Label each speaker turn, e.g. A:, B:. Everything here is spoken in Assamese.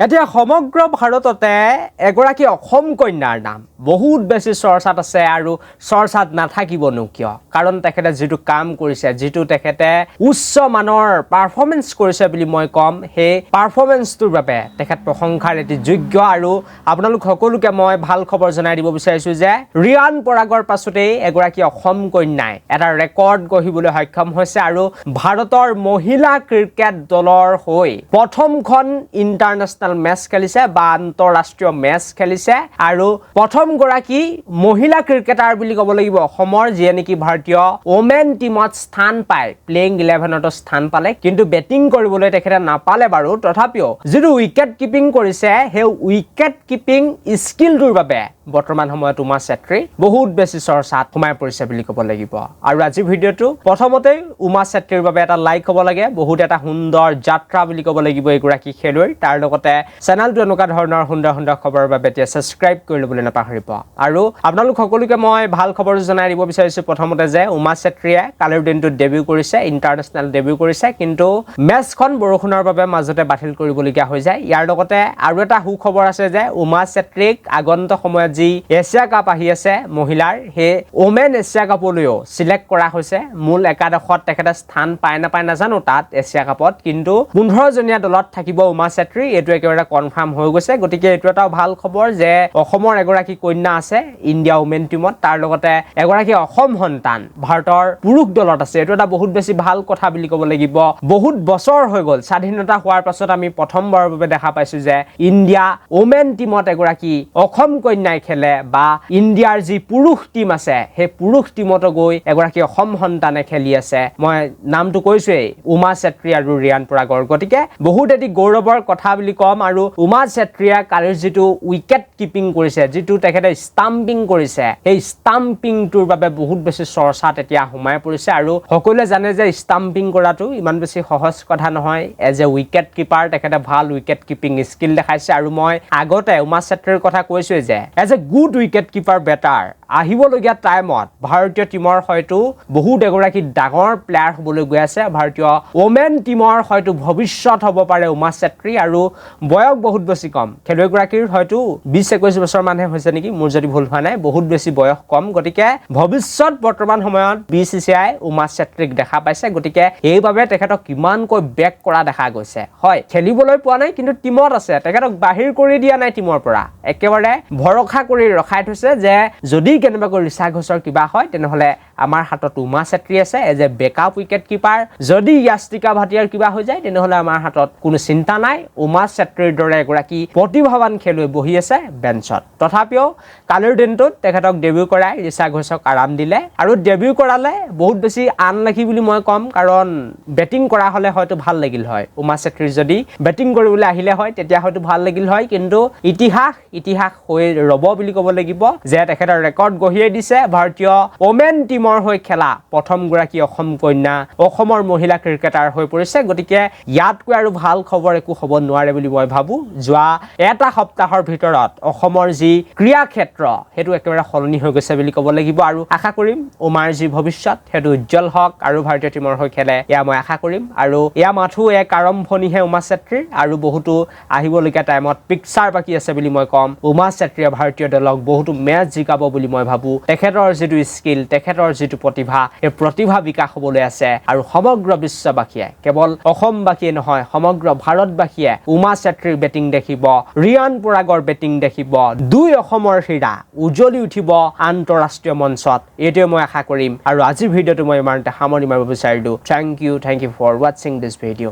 A: এতিয়া সমগ্ৰ ভাৰততে এগৰাকী অসম কন্যাৰ নাম বহুত বেছি চৰ্চাত আছে আৰু চৰ্চাত নাথাকিবনো কিয়? কাৰণ তেখেতে যিটো কাম কৰিছে, যিটো তেখেতে উচ্চ মানৰ পাৰফৰ্মেঞ্চ কৰিছে বুলি মই ক'ম, সেই পাৰফৰ্মেঞ্চটোৰ বাবে তেখেত প্ৰশংসাৰ এটি যোগ্য। আৰু আপোনালোক সকলোকে মই ভাল খবৰ জনাই দিব বিচাৰিছোঁ যে ৰিয়ান পৰাগৰ পাছতেই এগৰাকী অসম কন্যাই এটা ৰেকৰ্ড গঢ়িবলৈ সক্ষম হৈছে আৰু ভাৰতৰ মহিলা ক্ৰিকেট দলৰ হৈ প্ৰথমখন ইণ্টাৰনেশ্যনেল মেচ খেলিছে বা আন্তঃৰাষ্ট্ৰীয় মেচ খেলিছে আৰু প্ৰথমগৰাকী মহিলা ক্ৰিকেটাৰ বুলি ক'ব লাগিব অসমৰ, যিয়ে নেকি ভাৰতীয় ওমেন টীমত স্থান পায়, প্লেয়িং 11তো স্থান পালে, কিন্তু বেটিং কৰিবলৈ তেখেতে নাপালে বাৰু। তথাপিও যিটো উইকেট কিপিং কৰিছে, সেই উইকেট কিপিং স্কিলটোৰ বাবে বৰ্তমান সময়ত উমা চেত্ৰী বহুত বেছি চৰ্চাত সোমাই পৰিছে বুলি ক'ব লাগিব। আৰু আজিৰ ভিডিঅ'টো প্ৰথমতেই উমা চেত্ৰীৰ বাবে এটা লাইক হ'ব লাগে। বহুত এটা সুন্দৰ যাত্ৰা বুলি ক'ব লাগিব এইগৰাকী খেলুৱৈৰ। তাৰ লগতে চেনেলটো এনেকুৱা ধৰণৰ সুন্দৰ সুন্দৰ খবৰৰ বাবে এতিয়া ছাবস্ক্ৰাইব কৰি ল'বলৈ নাপাহৰিব। আৰু আপোনালোক সকলোকে মই ভাল খবৰ জনাই দিব বিচাৰিছোঁ প্ৰথমতে যে উমা চেত্ৰীয়ে কালিৰ দিনটোত ডেবিউ কৰিছে, ইণ্টাৰনেশ্যনেল ডেবিউ কৰিছে, কিন্তু মেচখন বৰষুণৰ বাবে মাজতে বাতিল কৰিবলগীয়া হৈ যায়। ইয়াৰ লগতে আৰু এটা সুখবৰ আছে যে উমা চেত্ৰীক আগন্তুক সময়ত যি এছিয়া কাপ আহি আছে মহিলাৰ, সেই ওমেন এছিয়া কাপলৈও চিলেক্ট কৰা হৈছে। মূল একাদশত তেখেতে স্থান পায় নাপায় নাজানো তাত এছিয়া কাপত, কিন্তু 15জনীয়া দলত থাকিব উমা চেত্ৰী, এইটো একেবাৰে কনফাৰ্ম হৈ গৈছে। গতিকে এইটো এটাও ভাল খবৰ যে অসমৰ এগৰাকী কন্যা আছে ইণ্ডিয়া ওমেন টীমত, তাৰ লগতে এগৰাকী অসম সন্তান ভাৰতৰ পুৰুষ দলত আছে। এইটো এটা বহুত বেছি ভাল কথা বুলি ক'ব লাগিব। বহুত বছৰ হৈ গ'ল, স্বাধীনতা হোৱাৰ পাছত আমি প্ৰথমবাৰৰ বাবে দেখা পাইছো যে ইণ্ডিয়া ওমেন টীমত এগৰাকী অসম কন্যাই খেলে বা ইণ্ডিয়াৰ যি পুৰুষ টীম আছে, সেই পুৰুষ টীমতো গৈ এগৰাকী অসম সন্তানে খেলি আছে। মই নামটো কৈছোৱেই, উমা চেত্ৰী আৰু ৰিয়ান পৰাগৰ। গতিকে বহুত এটি গৌৰৱৰ কথা বুলি ক'ম। আৰু উমা চেত্ৰীয়ে কালিৰ যিটো উইকেট কিপিং কৰিছে, যিটো তেখেতে ষ্টাম্পিং কৰিছে, সেই ষ্টাম্পিংটোৰ বাবে বহুত বেছি চৰ্চাত এতিয়া সোমাই পৰিছে। আৰু সকলোৱে জানে যে ষ্টাম্পিং কৰাটো ইমান বেছি সহজ কথা নহয়। এজ এ উইকেট কিপাৰ তেখেতে ভাল উইকেট কিপিং স্কিল দেখাইছে। আৰু মই আগতে উমা চেত্ৰীৰ কথা কৈছোৱেই যে as a good wicket keeper batter আহিবলগীয়া টাইমত ভাৰতীয় টীমৰ হয়তো বহুত এগৰাকী ডাঙৰ প্লেয়াৰ হ'বলৈ গৈ আছে। ভাৰতীয় ওমেন টীমৰ হয়তো ভৱিষ্যত হ'ব পাৰে উমা চেত্ৰী। আৰু বয়স বহুত বেছি কম খেলুৱৈগৰাকীৰ, হয়তো 20-21 বছৰমানহে হৈছে নেকি, মোৰ যদি ভুল হোৱা নাই, বহুত বেছি বয়স কম। গতিকে ভৱিষ্যত বৰ্তমান সময়ত বিচিচিআই উমা চেত্ৰীক দেখা পাইছে। গতিকে সেইবাবে তেখেতক কিমানকৈ বেক কৰা দেখা গৈছে। হয়, খেলিবলৈ পোৱা নাই, কিন্তু টীমত আছে, তেখেতক বাহিৰ কৰি দিয়া নাই টীমৰ পৰা, একেবাৰে ভৰসা কৰি ৰখাই থৈছে যে যদি কেনেবাকৈ ৰিচা ঘোষৰ কিবা হয়, তেনেহ'লে আমাৰ হাতত উমা চেত্ৰী আছে as a backup wicket keeper. যদি য়াস্তিকা ভাটিয়াৰ কিবা হৈ যায়, তেনেহ'লে আমাৰ হাতত কোনো চিন্তা নাই, উমা চেত্ৰীৰ দৰে এগৰাকী প্ৰতিভাৱান খেলুৱৈ বহি আছে বেঞ্চত। তথাপিও কালিৰ দিনটোত তেখেতক ডেবিউ কৰাই ৰিচা ঘোষক আৰাম দিলে। আৰু ডেবিউ কৰালে বহুত বেছি আনলাকি বুলি মই ক'ম, কাৰণ বেটিং কৰা হ'লে হয়তো ভাল লাগিল হয়। উমা চেত্ৰীৰ যদি বেটিং কৰিবলৈ আহিলে হয়, তেতিয়া হয়তো ভাল লাগিল হয়। কিন্তু ইতিহাস ইতিহাস হৈ ৰ'ব বুলি ক'ব লাগিব যে তেখেতৰ ৰেকৰ্ড গঢ়িয়ে দিছে। ভাৰতীয় ওমেন টীমৰ হৈ খেলা প্ৰথমগৰাকী অসম কন্যা, অসমৰ মহিলা ক্ৰিকেটাৰ হৈ পৰিছে। গতিকে ইয়াতকৈ আৰু ভাল খবৰ একো হ'ব নোৱাৰে বুলি মই ভাবোঁ। যোৱা এটা সপ্তাহৰ ভিতৰত অসমৰ যি ক্ৰীড়া ক্ষেত্ৰ, সেইটো একেবাৰে সলনি হৈ গৈছে বুলি ক'ব লাগিব। আৰু আশা কৰিম উমাৰ যি ভৱিষ্যত, সেইটো উজ্জ্বল হওক আৰু ভাৰতীয় টীমৰ হৈ খেলে, এয়া মই আশা কৰিম। আৰু এয়া মাথো এক আৰম্ভণিহে উমা চেত্ৰীৰ, আৰু বহুতো আহিবলগীয়া টাইমত পিকচাৰ বাকী আছে বুলি মই ক'ম। উমা চেত্ৰীয়ে ভাৰতীয় দলক বহুতো মেচ জিকাব বুলি মই ভাবোঁ। তেখেতৰ যিটো স্কিল, তেখেতৰ যিটো প্ৰতিভা, সেই প্ৰতিভা বিকাশ হ'বলৈ আছে। আৰু সমগ্ৰ বিশ্ববাসীয়ে, কেৱল অসমবাসীয়ে নহয়, সমগ্ৰ ভাৰতবাসীয়ে উমা চেত্ৰীৰ বেটিং দেখিব, ৰিয়ান পৰাগৰ বেটিং দেখিব। দুই অসমৰ হীৰা উজ্বলি উঠিব আন্তঃৰাষ্ট্ৰীয় মঞ্চত, এইটোৱে মই আশা কৰিম। আৰু আজিৰ ভিডিঅ'টো মই ইমানতে সামৰণি মাৰিব বিচাৰিলোঁ। Thank you, thank you for watching this video.